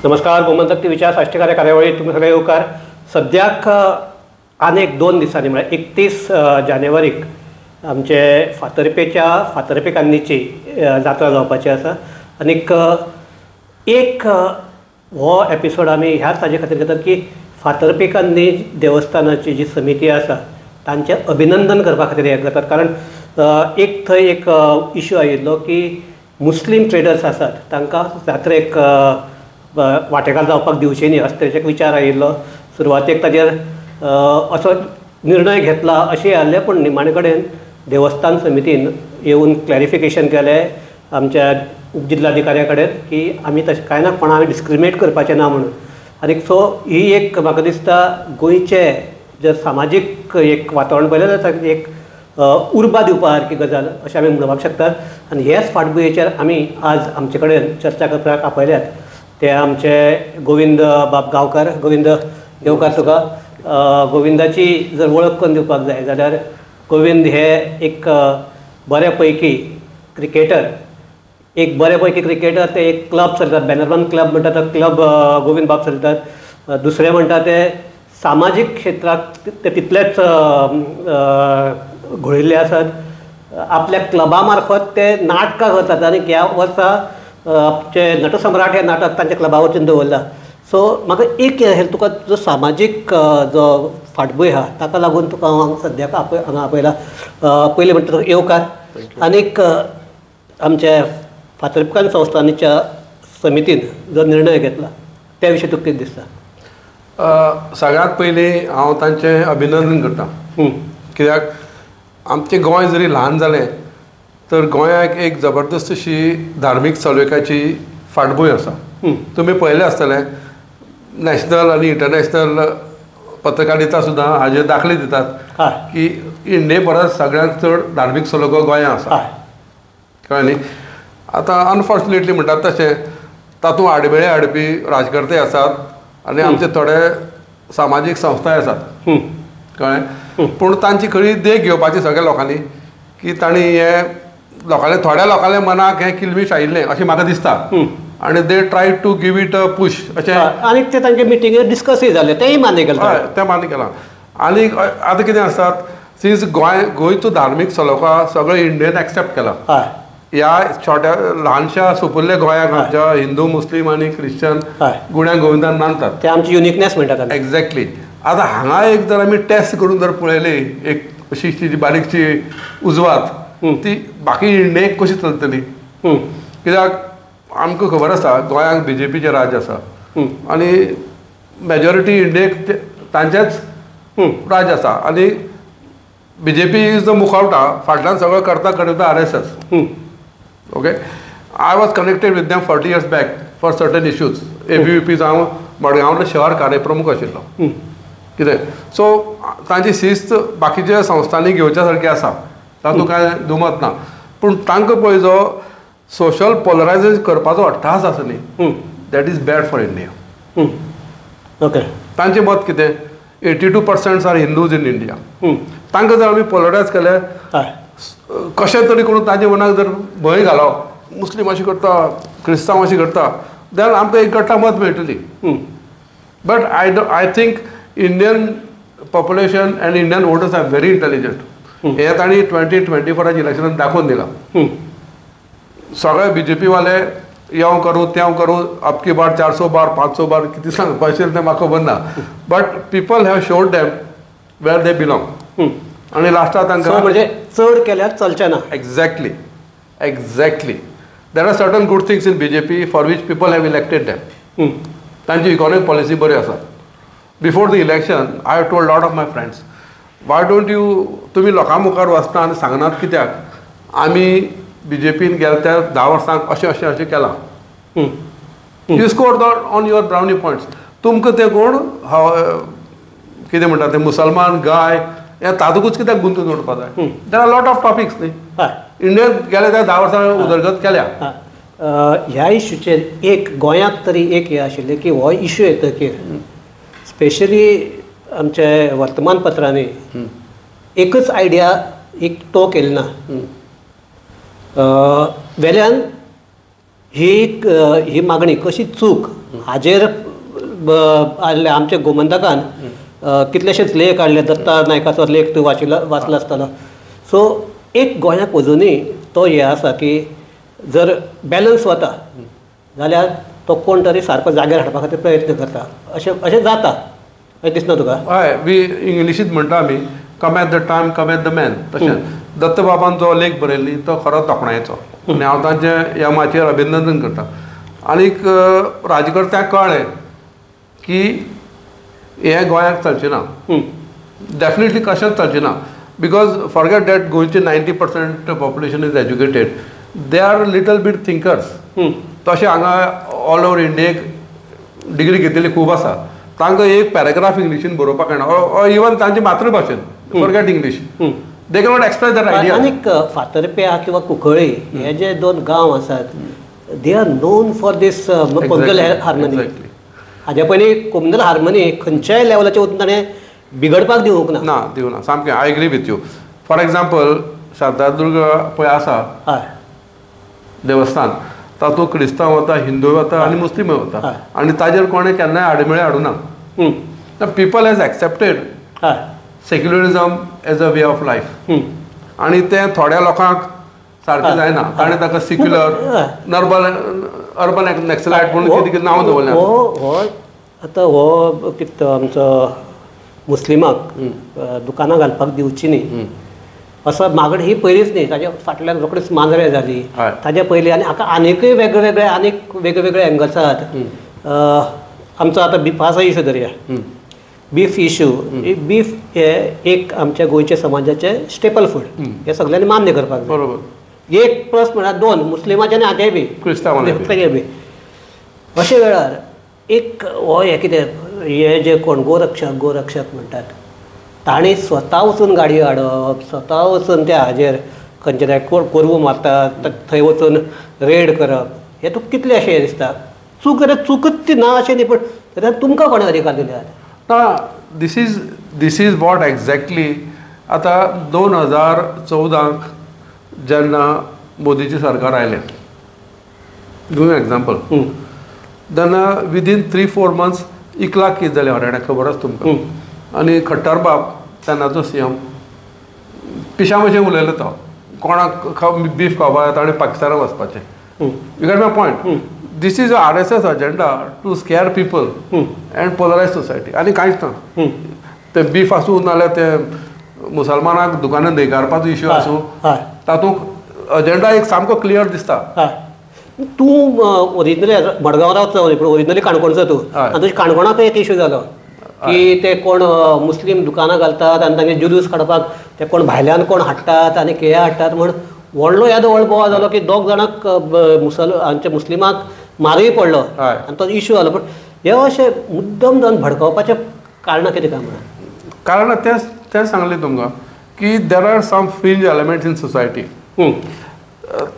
नमस्कार, गोमंतक विचार साश्टीकार कार्यावळीत तुमकां सगळे येवकार. सद्याक आनेक 2 दिसांनी म्हळ्यार 31 जानेवारीक आमचे फातर्पेच्या फातर्पेकान्नीची जात्रा जावपाची आसा. आनीक एक हो एपिसोड आमी ह्याच हाजे खातीर घेतात की फातर्पेकान्नी देवस्थानाची जी समिती आसा तांचें अभिनंदन करपा खातीर हें करतात. कारण एक थंय एक इशू आयिल्लो की मुस्लीम ट्रेडर्स आसात तांकां जात्रेक वांटेकार जावपाक दिवचे न्ही अशे तरेचे एक विचार आयिल्लो. सुरवातेक ताजेर असो निर्णय घेतला अशें आसलें, पूण निमाणे कडेन देवस्थान समितीन येवन क्लॅरिफिकेशन केलें आमच्या उपजिल्लाधिकाऱ्या कडेन की आमी तशें कांय ना, कोणा आमी डिस्क्रिमिनेट करपाचें ना म्हणून. आनी सो ही एक म्हाका दिसता गोंयचें जर सामाजीक एक वातावरण पळयलें जाल्यार एक उर्बा दिवपा सारकी गजाल अशें आमी म्हणपाक शकतात. आनी हेच फाटभुंयेचेर आमी आज आमचे कडेन चर्चा करपाक आपयल्यात ते आमचे गोविंद बाब गांवकार. गोविंद येवकार तुका. गोविंदाची जर वळख करून दिवपाक जाय जाल्यार गोविंद हे एक बऱ्या पैकी क्रिकेटर, एक बऱ्या पैकी क्रिकेटर. ते एक क्लब चलयतात, बॅनरमॅन क्लब म्हणटा तो क्लब गोविंद बाब चलयतात. दुसरें म्हणटा ते सामाजीक क्षेत्राक ते तितलेच घोळिल्ले आसात. आपल्या क्लबा मार्फत ते नाटकां करतात आनी ह्या वर्सा आमचे नटसम्राट हें नाटक तांच्या क्लबा वतीन दवरलां. सो म्हाका एक हे तुका जो सामाजीक जो फाटभूंय आहा ताका लागून तुका हांव सद्याक हांगा आपयला. पयलीं म्हणटा तुका येवकार. आनीक आमच्या फातर्पेकान्न संस्थांच्या समितीन जो निर्णय घेतला त्या विशीं तुका कितें दिसता? सगळ्यांत पयलीं हांव तांचें अभिनंदन करता. कित्याक आमचें गोंय जरी ल्हान जालें तर गोंयाक एक जबरदस्त अशी धार्मीक चळवळीची फाटभूंय आसा. तुमी पळयलें आसतलें नॅशनल आनी इंटरनॅशनल पत्रकारिता सुद्दां हाजेर दाखले दितात की इंडिये परस सगळ्यांत चड धार्मीक सलोखो गोंयांत आसा. कळ्ळें न्ही? आतां अनफॉर्च्युनेटली म्हणटात तशें तातूंत आडमेळे हाडपी राजकर्ते आसात आनी आमचे थोडे सामाजीक संस्थाय आसात. कळ्ळें? पूण तांची खरी देख घेवपाची सगळ्या लोकांनी की तांणी हें लोकांले थोड्या लोकांल्या मनाक हें किल्मीश आयिल्लें अशें म्हाका दिसता आनी they try to give it a push अशें. आनी ते तांचे मिटिंगेर डिस्कसूय जालें, तेंय मान्य केलां. हय, तें मान्य केलां. आनी आतां कितें आसतात सिन्स गोंय गोंयचो धार्मीक सलोखा सगळें इंडियन एक्सेप्ट केला. ह्या छोट्या ल्हानशा सुपुल्ल्या गोंयाक आमच्या हिंदू मुस्लीम आनी क्रिश्चन गुण्या गोविंदान मानतात, ते आमची युनिकनेस म्हणटात. एक्झॅक्टली. आतां हांगा एक जर आमी टेस्ट करून जर पळयली एक अशी बारीकशी उजवात ती बाकी इंडियेक कशी चलतली. कित्याक आमकां खबर आसा गोंयांक बी जे पीचें राज्य आसा आनी मेजॉरिटी इंडियेक तांचेंच राज्य आसा आनी B J P is the मुखावटा, फाटल्यान सगळो करता करता R S S. Okay, I was connected with them 40 years back for certain issues. A B V P हांव मडगांवलो शहर कार्यप्रमुख आशिल्लो. कितें सो तांची शिस्त बाकीच्या संस्थांनी घेवच्या सारकी आसा, तातूंत कांय दुमत ना. पूण तांकां पळय जो सोशल पोलरायझेशन करपाचो अट्टाहास आसा न्ही, that is bad for India. Okay, तांचें मत कितें 82% आर हिंदूज इन इंडिया. तांकां जर आमी पोलरायज केले कशें तरी करून तांच्या मनाक जर भंय घालो मुस्लीम अशें करता क्रिस्तांव अशें करता जाल्यार आमकां एक गट्टा मत मेळटली. But I think Indian population and Indian voters are very intelligent. हें तांणी 2024 इलेक्शनान दाखोवन दिलां. सगळे बी जे पी वाले येव करूं तें करूं अबकी बार 400 बार 500 बार कितें सांगपाचें तें म्हाका खबर ना, but people have showed them where they belong. आनी लास्टाक तांकां म्हणजे चड केल्यार चलचें ना. Exactly, exactly. There are certain good things in B J P for which people have elected them. तांची इकॉनॉमिक पॉलिसी बरी आसा. Before the election I have told lot of my friends, why don't you तुमी लोकां मुखार वचना आनी सांगनात कित्याक आमी बी जे पीन गेल्या त्या 10 वर्सांक अशें अशें अशें केलां. You score on your brownie points. तुमकां तें कोण कितें म्हणटा ते मुसलमान गाय ह्या तातूंतच कित्याक गुंतून दवरपा जाय. There are lot of topics न्ही. इंडियेन गेल्या त्या 10 वर्सां उदरगत केल्या. ह्या इश्यूचेर एक गोंयांत तरी एक हें आशिल्लें की हो इश्यू येतकीर स्पेशली आमचे वर्तमानपत्रांनी एकच आयडिया एक तो केली ना. वेल्यान ही ही मागणी कशी चूक हाजेर आयले आमच्या गोमंतकान कितलेशेच लेख काडले, दत्ता नायकाचो लेख तूं वाचला आसतलो. सो एक गोंयाक अजुनूय तो हें आसा की जर बॅलन्स वता जाल्यार तो कोण तरी सारको जाग्यार हाडपा खातीर प्रयत्न करता, अशें अशें जाता अशें दिसना तुका? हय, वी इंग्लिशींत म्हणटा आमी come at the time come at the man. तशें दत्तबाबान जो लेख बरयल्ली तो खरो तोखणायेचो आनी हांव तांचें ह्या माचयेर अभिनंदन करता. आनीक राजकर्त्यांक कळ्ळें की हें गोंयाक चलचें ना, डेफिनेटली कशेंच चलचें ना, because forget that गोंयचे 90% population is educated, they are little bit thinkers. तशें हांगा ऑल ओवर इंडियेक डिग्री घेतिल्ली खूब आसा, तांकां एक पॅराग्राफ इंग्लिशीन बरोवपाक कळना, ऑर इवन तांची मातृभाशेन, forget English, they cannot express that idea. आनीक फातर्प्या किंवा कुंकळी हे जे दोन गांव आसात, they are known for this communal harmony. हाज्या पयलीं कम्युनल हार्मनी खंयच्याय लेवलाचेर वचून ताणें बिगडपाक दिवंक ना. ना, दिवना सामकें. I agree with you. For example, Shantadurga पळय आसा देवस्थान, तातूंत क्रिस्तांव वता, हिंदू वता आनी मुस्लीम वता, आनी ताजेर कोणें केन्नाय आडमेळें हाडूना. People has accepted secularism as a way of life, आनी तें थोड्या लोकांक सारकें जायना, ताणें ताका सेक्युलर अर्बन नॅक्सलायट म्हणून कितें कितें नांव दवरलें. हो आतां हो कितें आमचो मुस्लिमाक दुकानां घालपाक दिवची न्ही असो मागणी ही पयलीच न्ही, ताज्या फाटल्यान रोखडीच मांद्रे जाली, ताज्या पयलीं आनी हाका आनीकय वेगळे वेगळे आनीक वेगळे वेगळे एंगल्स आसात. आमचो आतां बिफाचो इशू धरया, बीफ इशू. बीफ हे एक आमच्या गोंयच्या समाजाचें स्टेपल फूड, हें सगळ्यांनी मान्य करपाक जाय. बरोबर. एक प्लस म्हळ्यार दोन मुस्लिमाचे आनी हाचे बी क्रिस्तांवाचे बी. अशे वेळार एक हो हें कितें हे जे कोण गोरक्षक गोरक्षक म्हणटात तांणी स्वता वचून गाडयो हाडप, स्वता वचून त्या हाजेर खंयचे ते कोरवू मारतात थंय वचून रेड करप, हें तुका कितलें अशें दिसता? चूक जाल्यार चुकूच ती ना अशें न्ही, पण तरी तुमकां कोणें अधिकार दिल्यात ना? This is what exactly. आतां 2014 जेन्ना मोदीचें सरकार आयलें, गिव एग्जाम्पल, तेन्ना विदीन 3-4 मंथ्स 1 लाख केस जाले हरियाणाक, खबर आसा तुमकां. आनी खट्टर बाब तेन्नाचो सीएम पिशा भशेन उलयलो तो, कोणाक बीफ खावपाक जाय ताणें पाकिस्तानाक वचपाचें. You get my point? This is RSS agenda to scare people and polarise society, आनी कांयच ना. तें बीफ आसूं नाल्यार ते मुसलमानाक दुकानां न्हयकारपाचो इश्यू आसूं, तातूंत अजेंडा एक सामको क्लियर दिसता. तूं ओरिजिनली मडगांव रावता, पूण ओरिजिनली काणकोणचो तूं, आनी तुज्या काणकोणाक एक इश्यू जालो की ते कोण मुस्लीम दुकानां घालतात आनी तांगे जुलूस काडपाक ते कोण भायल्यान कोण हाडटात आनी केळ्या हाडटात म्हण व्हडलो येदो व्हड बोवाळ जालो की दोग जाणांक आमच्या मुस्लिमाक मारूय पडलो आनी तो इश्यू जालो. पूण हे अशें मुद्दम जावन भडकावपाचें कारणां कितें काय म्हणून? कारणां तेंच सांगलें तुमकां की there are some fringe elements in society.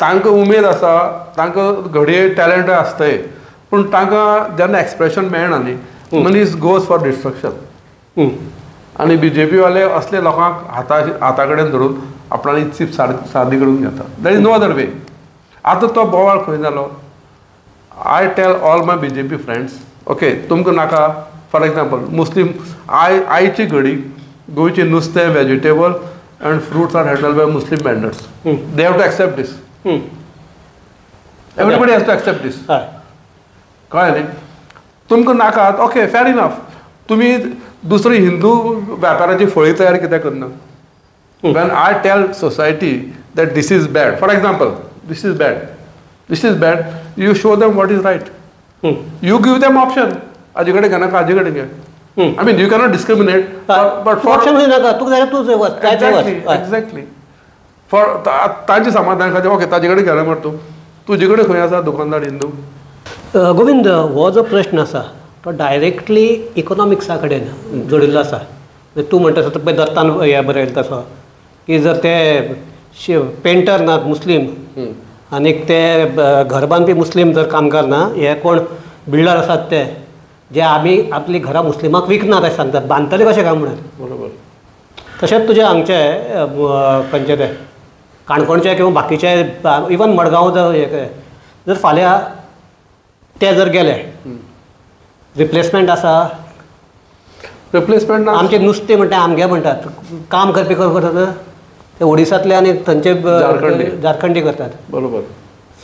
तांकां उमेद आसा, तांकां घडये टॅलंट आसतय, पूण तांकां जेन्ना एक्सप्रेशन मेळना न्ही, मनीस गोज फॉर डिस्ट्रक्शन. आनी बीजेपी वाले असले लोकांक हाता कडेन धरून आपणाली चीप सादी करून घेता. There is no other way. आतां तो बोवाळ खंय जालो? I tell all my BJP friends, okay, तुमकां नाका, फॉर एग्जाम्पल मुस्लीम आयची घडी गोंयचें नुस्तें, vegetable and fruits are handled by Muslim vendors. They have to accept this. Everybody has to accept this. कळ्ळें न्ही? तुमकां नाकात, ओके, फेर इनफ. तुमी दुसरी हिंदू व्यापाराची फळी तयार कित्याक करना? When I tell society that this is bad, for example, this is bad, this is bad, you show them what is right. You give them option. हाजे कडेन घेनाका, हाजे कडेन घे. I mean, you cannot discriminate, but for option नाका, तुका जाल्यार तूं exactly, exactly. For तांचे समाधान खातीर, ओके, ताजे कडेन घेना मरे तूं, तुजे कडेन खंय आसा दुकानदार हिंदू? गोविंद, हो जो प्रश्न आसा तो डायरेक्टली इकॉनॉमिक्सा कडेन जोडिल्लो आसा. तूं म्हणटा तसो पळय दत्तान हें बरयलें तसो की जर ते पेंटर नात मुस्लीम आनीक ते घर बांदपी मुस्लीम जर कामगार ना, हे कोण बिल्डर आसात ते जे आमी आपली घरां मुस्लिमाक विकनात अशें सांगतात, बांदतले कशें काय म्हणून. बरोबर. तशेंच तुजे हांगचे खंयचे ते काणकोणचे किंवा बाकीचे इवन मडगांव जर जर फाल्यां ते जर गेले रिप्लेसमेंट आसा? रिप्लेसमेंट ना. आमचें नुस्तें म्हणटा आमगे म्हणटात काम करपी करतात ते ओडिसांतले आनी थंयचे झारखंडी करतात. बरोबर.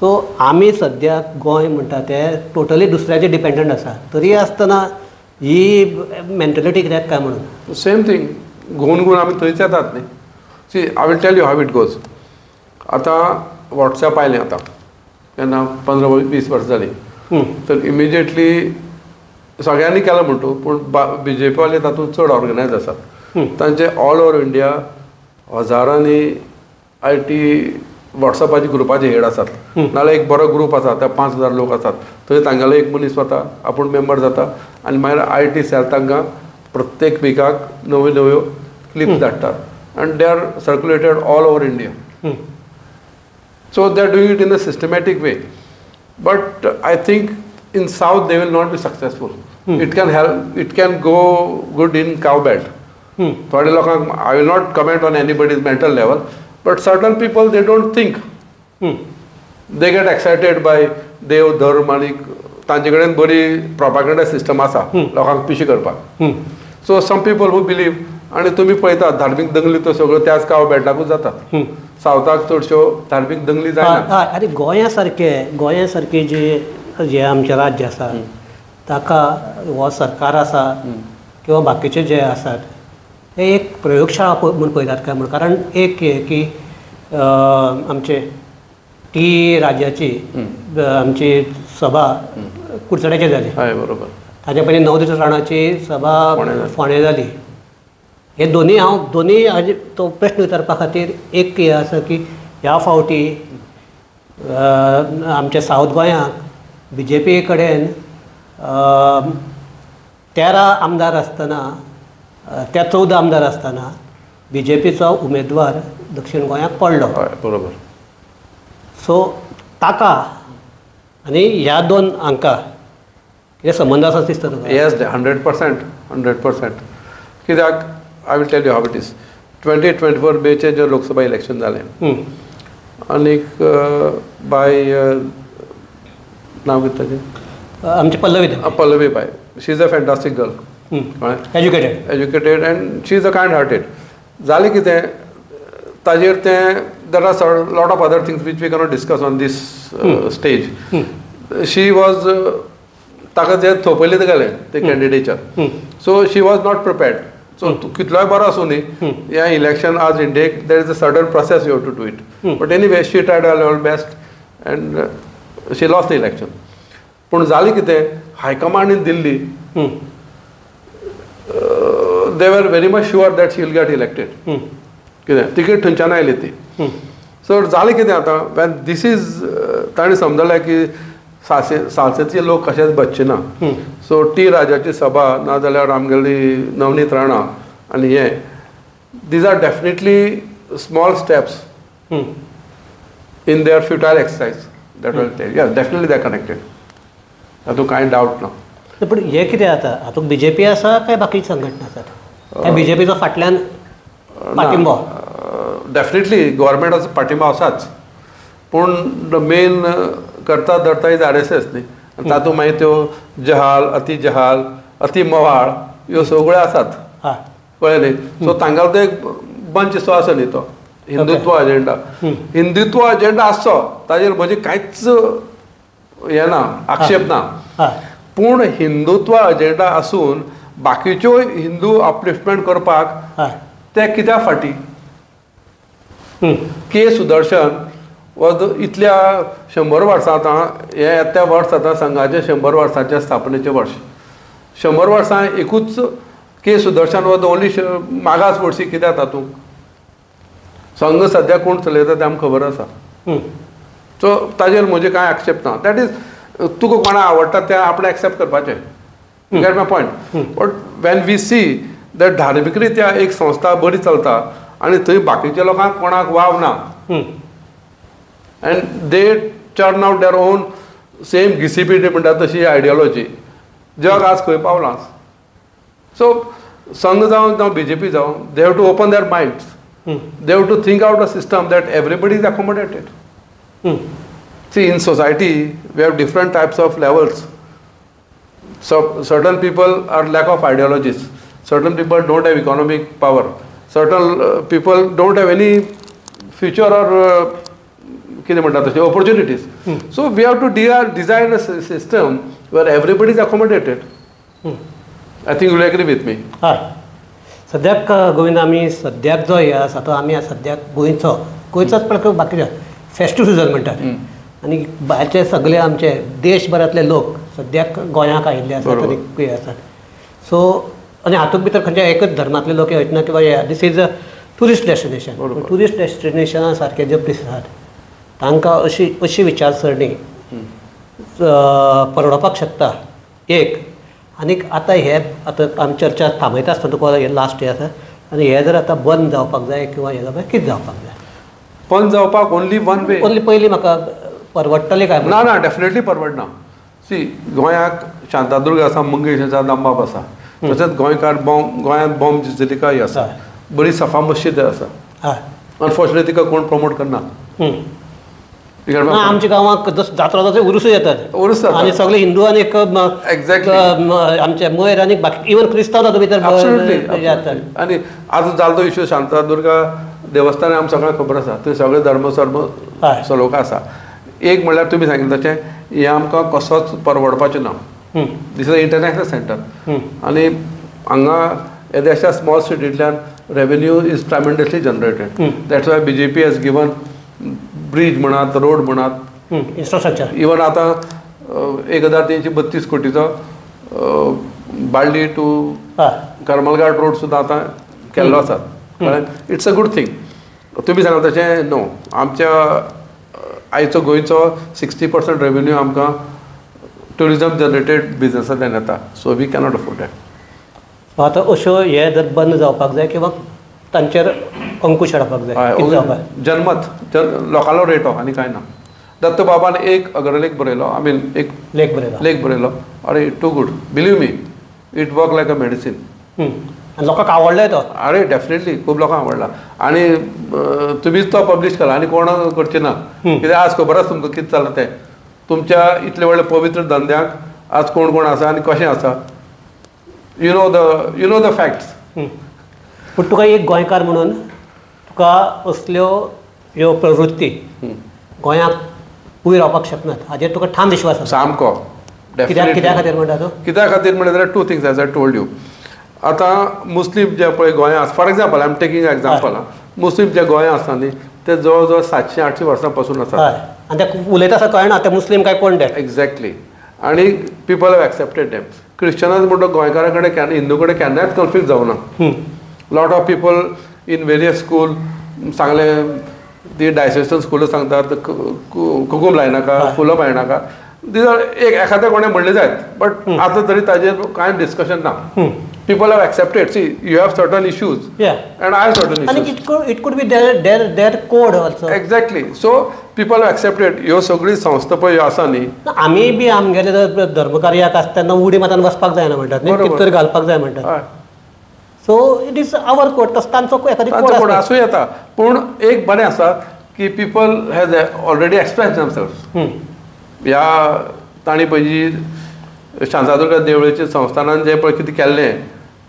सो आमी सद्याक गोंय म्हणटा ते टोटली दुसऱ्याचेर डिपेंडंट आसा, तरी आसतना ही मेंटलिटी कित्याक काय म्हणून? सेम थींग, घुंवून घुंवून आमी थंयच येतात न्ही. See, I will tell you how it goes. आतां वॉट्सएप आयलें आतां केन्ना 15-20 वर्सां जालीं, तर इमिजिएटली सगळ्यांनी केलां म्हणटू, पूण बी जे पी वाले तातूंत चड ऑर्गनायज आसात. तांचे ऑल ओवर इंडिया हजारांनी I T वॉट्सएपाचे ग्रुपाचे हेड आसात. नाल्यार एक बरो ग्रूप आसा, त्या 5000 लोक आसात, थंय तांगेलो एक मनीस वता, आपूण मेंबर जाता आनी मागीर I T sell तांकां प्रत्येक विकाक नव्यो नव्यो क्लिप्स धाडटात and they are circulated all over India. So they are doing it in a systematic way. But I think in south they will not be successful. It can help, it can go good in cow belt. थोडे लोकांक, I will not comment on anybody's mental level, but certain people they don't think. They get excited by देव धर्म आनी तांचे कडेन बरी propaganda system आसा लोकांक पिशे करपाक. So some people who believe, आनी तुमी पळयतात धार्मीक दंगली त्यो सगळ्यो त्याच काव बेल्टाकूच जातात. सावथाक चडश्यो धार्मीक दंगली जायना. आनी गोंया सारकें जे जे आमचें राज्य आसा ताका हो सरकार आसा किंवा बाकीचे जे आसात ते एक प्रयोगशाळा म्हूण पळयतात काय म्हूण? कारण एक हें की आमचे टी राज्याची आमची सभा कुडचड्याचेर जाली. हय, बरोबर. ताच्या पयलीं नवदीप राणाची सभा फोंडें जाली. हे दोनी हांव दोनी हाजे तो प्रश्न विचारपा खातीर एक हें आसा की ह्या फावटी आमच्या सावथ गोंयाक बी जे पी कडेन 13 आमदार आसतना, त्या 14 आमदार आसतना बी जे पीचो उमेदवार दक्षिण गोंयाक पडलो. हय, बरोबर. सो ताका आनी ह्या दोन हांकां कितें संबंद आसा दिसता तुका? येस, 100%, 100%. कित्याक I will tell you how it is. 2024 मेचें जें लोकसभा इलेक्शन जालें आनीक बाय नांव कितें ताजें? आमचें पल्लवी. पल्लवी बाय, she is a fantastic girl, educated, educated and she is a kind hearted. जालें कितें ताजेर तें there are lot of other things which we cannot discuss on this stage. She was, ताका जें थोपयलें गेलें तें candidature, so she was not prepared. So कितलोय बरो आसूं न्ही, हें इलेक्शन आज इंडियेक there is a certain process you have to do it. But anyway she tried her level best and she lost the election. पूण जालें कितें, high command in Delhi they were very much sure that she will get elected. कितें ticket थंयच्यान आयली ती. So जालें कितें आतां when this is, ताणें समजलें की सालसेचे लोक कशेंच बसचे ना. सो टी राजाची सभा नाजाल्यार आमगेली नवनीत राणा आनी हे, these are definitely small steps in their futile exercise. That will tell, yes, definitely they are connected, तातूंत कांय डावट ना. पूण हें कितें जाता हातूंत बी जे पी आसा काय बाकी संघटना आसात? काय बी जे पीचो फाटल्यान पाठिंबो? डेफिनेटली गव्हर्मेंटाचो पाठिंबो आसाच, पूण the main करता धरता is RSS न्ही. आनी तातूंत मागीर त्यो जहाल, अति जहाल, अति मवाळ ह्यो सगळ्यो आसात, कळ्ळें न्ही. सो तांगेलो तो एक बंच सो आसा न्ही, तो हिंदुत्व एजेंडा. हिंदुत्व एजेंडा आसचो ताजेर म्हजें कांयच हें ना, आक्षेप ना. पूण हिंदुत्व एजेंडा आसून बाकीच्यो हिंदू अपलिफ्टमेंट करपाक ते कित्याक फाटी? के सुदर्शन वॉज इतल्या 100 वर्सां आतां हें त्या वर्स आतां संघाचें 100 वर्सांचें स्थापनेचें वर्स, 100 वर्सां एकूच के सुदर्शन वॉज ओनली मागास वर्सी कित्याक तातूंत संघ सद्या कोण चलयता तें आमकां खबर आसा. सो ताजेर म्हजे कांय आक्षेप ना. That is, तुका कोणा आवडटा तें आपणें एक्सेप्ट करपाचें. You get my point. But when we see that धार्मीक रित्या एक संस्था बरी चलता आनी थंय बाकीच्या लोकांक कोणाक वाव ना, and they churn out their own same घिसीपीटी म्हणटा तशी आयडियोलॉजी, जग आज खंय पावलां. सो संघ जावं जावं बी जे पी जावं, they have to open their minds, they have to think out a system that everybody is accommodated. See, in society we have different types of levels. So certain people are lack of ideologies, certain people don't have economic power, certain people don't have any future or कितें म्हणटा तशें opportunities. So we have to design a system where everybody is accommodated. I think you will agree with me. हय, सद्याक गोविंद आमी सद्याक जो हे आसा तो आमी सद्याक गोंयचो गोंयचोच प्रकार बाकीचे फेस्टिव सिजन म्हणटात आनी भायरचे सगळे आमचे देशभरांतले लोक सद्याक गोंयाक आयिल्ले आसात आनी हे आसात. सो आनी हातूंत भितर खंयच्या एकच धर्मांतले लोक वयतना किंवा this is a tourist destination. Tourist डेस्टिनेशना सारके जे प्लेसीस आसात तांकां अशी अशी विचारसरणी परवडपाक शकता एक. आनीक आतां हे आतां आमी चर्चा थांबयता आसतना तुका हे लास्ट हे आसा आनी हे जर आतां बंद जावपाक जाय किंवा हे जावपाक कितें जावपाक जाय? बंद जावपाक ओन्ली वन वे. ओन्ली पयलीं म्हाका परवडटलें काय? ना ना, डेफिनेटली परवडना. सी, गोंयाक शांतादुर्गा आसा, मंगेश आसा, दामबाब आसा, तशेंच गोंयकार बॉम, गोंयांत बॉम जिलिकाय आसा, बरी सफा मस्जिद आसा. अनफॉर्चुनेटली तिका कोण प्रमोट करना. आमच्या गांवांत जात्रा जात्रा उरूसूय येतात, उरूस आनी सगळे हिंदू आनी एक्झॅक्टली आमचे मयर आनी बाकी इवन क्रिस्तांव तातूंत भितर येतात. आनी आतां जालो तो इशू शांतादुर्गा देवस्थान आमकां सगळ्यांक खबर आसा, थंय सगळे धर्म सर्म लोक आसा. एक म्हणल्यार तुमी सांगिल्लें तशें हें आमकां कसोच परवडपाचें ना. This is a international centre आनी हांगा येद्याश्या small सिटींतल्यान revenue is tremendously generated. That's why BJP has given bridge म्हणात, रोड म्हणात, इन्फ्रास्ट्रक्चर. इवन आतां 1332 कोटीचो बाळ्ळी टू करमलघाट रोड सुद्दां आतां केल्लो आसा. कळ्ळें? It's a good thing. तुमी सांगता तशें नो, आमच्या आयचो गोंयचो 60% रेवेन्यू आमकां ट्युरिजम जनरेटेड बिजनसांतल्यान येता. So we cannot afford that. आतां अश्यो हे जर बंद जावपाक जाय किंवा तांचेर अंकुश हाडपाक जाय, जनमत लोकांलो रेटो आनी कांय ना. दत्तबाबान एक अग्रलेख बरयलो, I mean एक लेख बरयलो, लेख बरयलो. अरे too good, believe me, it work like a medicine. लोकांक आवडलो तो? अरे डेफिनेटली खूब लोकांक आवडला. आनी तुमीच तो पब्लीश केला आनी कोण करचे ना, कित्याक आज खबर आसा तुमकां कितें चल्लां तें. तुमच्या इतले व्हडले पवित्र धंद्याक आज कोण कोण आसा आनी कशें आसा, you know the facts. पूण तुका एक गोंयकार म्हणून तुका असल्यो ह्यो प्रवृत्ती गोंयाक उबी रावपाक शकनात हाजेर तुका ठाम विश्वास आसा? सामको. कित्या खातीर म्हणटा तूं? कित्या खातीर म्हणलें जाल्यार two things as I told you. आतां मुस्लीम जे पळय गोंयांत, for example I am taking example, Muslim जे गोंयांत आसा न्ही ते जवळ जवळ 700-800 वर्सां पासून आसा. आनी ते उलयता आसा कळना ते मुस्लीम काय कोण ते. एक्झॅक्टली. आनी पिपल have accepted them. क्रिश्चनांच म्हणटा गोंयकारां कडेन केन्ना, हिंदू कडेन केन्नाच कन्फ्लीक्ट जावना. Lot of people in various school सांगलें, ती डायसेशन स्कूल सांगतात कुकूम लायनाका, फुलां लायनाका. These are एक एखाद्या कोणें म्हणलें जायत, बट आतां तरी ताजेर कांय डिस्कशन ना. People have accepted. See, you have certain issues, and I have certain issues. And it could be their code also. Exactly. So people have accepted. ह्यो सगळी संस्था पळय ह्यो आसा न्ही, आमी बी आमगेले धर्मकार्याक आसता तेन्ना उडी मातान वचपाक जायना म्हणटात न्ही, कितें घालपाक जाय म्हणटात. So it is our code. तसो तांचो एखादी कोड आसूं येता, पूण एक बरें आसा की people has already express themselves. ह्या तांणी पळय जी शांतादुर्गा देवळेच्या संस्थानान जें पळय कितें केल्लें,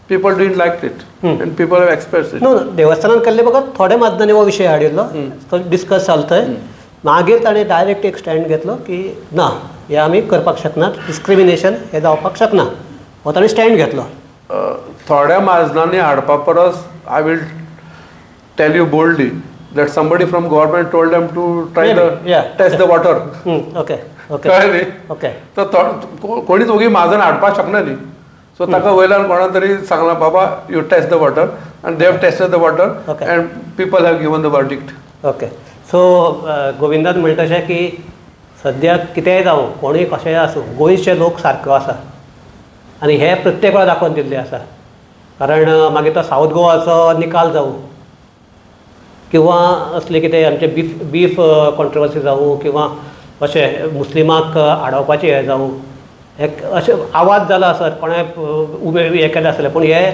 people didn't like it and people have expressed it. No, देवस्थानान केल्ले बगर थोडे माध्यमांनी हो विशय हाडिल्लो, तो डिस्कस जालो थंय. मागीर ताणें डायरेक्ट एक स्टँड घेतलो की ना, हें आमी करपाक शकनात, डिस्क्रिमिनेशन हें जावपाक शकना, हो ताणें स्टँड घेतलो. थोड्या माजनांनी हाडपा परस I will tell you boldly that somebody from government told them to try the test the water. Okay okay, कळ्ळें न्ही? ओके. तर कोणीच ओगी माजन हाडपाक शकना न्ही. सो ताका वयल्यान कोणा तरी सांगलां, बाबा you test the water, and they have tested the water and people have given the verdict. Okay. So गोविंदान म्हणटा तशें की सद्याक कितेंय जावं, कोणूय कशेंय आसूं, गोंयचे लोक सारको आसा आनी हे प्रत्येक वेळा दाखोवन दिल्लें आसा. कारण मागीर तो सावथ गोवाचो निकाल जावं किंवा असलें कितें आमचें बीफ कॉन्ट्रवर्सी जावं किंवा अशें मुस्लिमाक आडावपाचें हें जावं, एक अशें आवाज जाला आसत, कोणें उबे हें केलें आसलें, पूण हे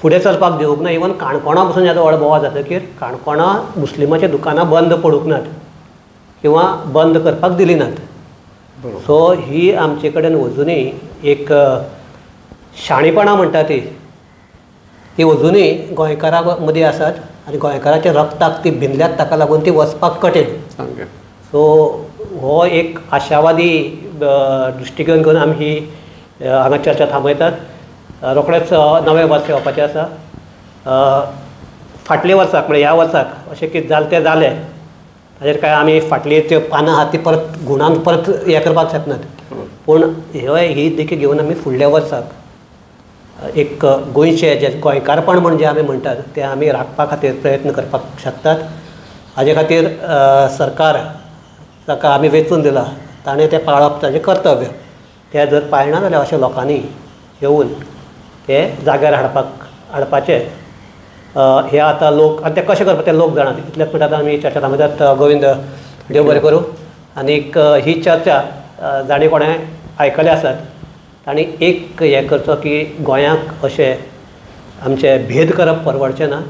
फुडें चलपाक दिवंक ना. इवन काणकोणा पसून येदो व्हड बोवाळ जातकीर काणकोणा मुस्लिमाची दुकानां बंद पडूंक नात किंवा बंद करपाक दिली नात. सो ही आमचे कडेन अजुनूय एक शाणेपणां म्हणटा ती ती अजुनूय गोंयकारां मदीं आसात आनी गोंयकाराच्या रक्ताक ती भिनल्यात, ताका लागून ती वचपाक कठीण. सो हो एक आशावादी दृश्टिकोन घेवन आमी ही हांगा चर्चा थांबयतात. रोखडेंच नवें वर्स येवपाचें आसा. फाटल्या वर्साक म्हळ्यार ह्या वर्साक अशें कितें जालें तें जालें, ताजेर काय आमी फाटली त्यो पानां आहात ती परत गुणान परत हें करपाक शकनात, पूण ही देखी घेवन आमी फुडल्या वर्साक एक गोंयचें जें गोंयकारपण म्हण जें आमी म्हणटात तें आमी राखपा खातीर प्रयत्न करपाक शकतात. हाजे खातीर सरकार ताका आमी वेंचून दिला ताणें तें पाळप ताजें कर्तव्य, तें जर पाळना जाल्यार अशें लोकांनी येवन तें जाग्यार हाडपाचें हे आतां लोक आनी तें कशें करपाचें ते लोक जाणात. इतलेंच म्हणटात आमी चर्चा थांबयतात. गोविंद, देव बरें करूं. आनीक ही चर्चा जाणें कोणें आयकलें आसत तांणी एक हें करचो की गोंयाक अशें आमचें भेद करप परवडचें ना.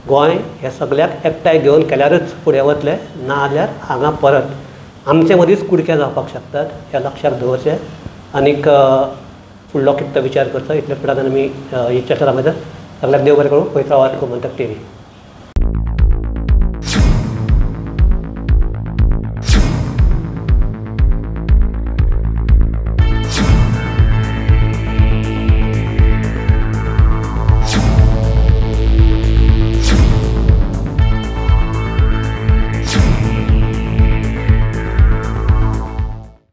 गोंय हें सगळ्याक एकठांय घेवन केल्यारच फुडें वतलें, ना जाल्यार हांगा परत आमचे मदींच कुडके जावपाक शकतात हें लक्षांत दवरचें आनीक फुडलो कितें तो विचार करचो. इतले म्हणटात आमी ही चर्चा थांबयतात. सगळ्याक देव बरें करूं. पळयत रावात गोमंतक टीव्ही.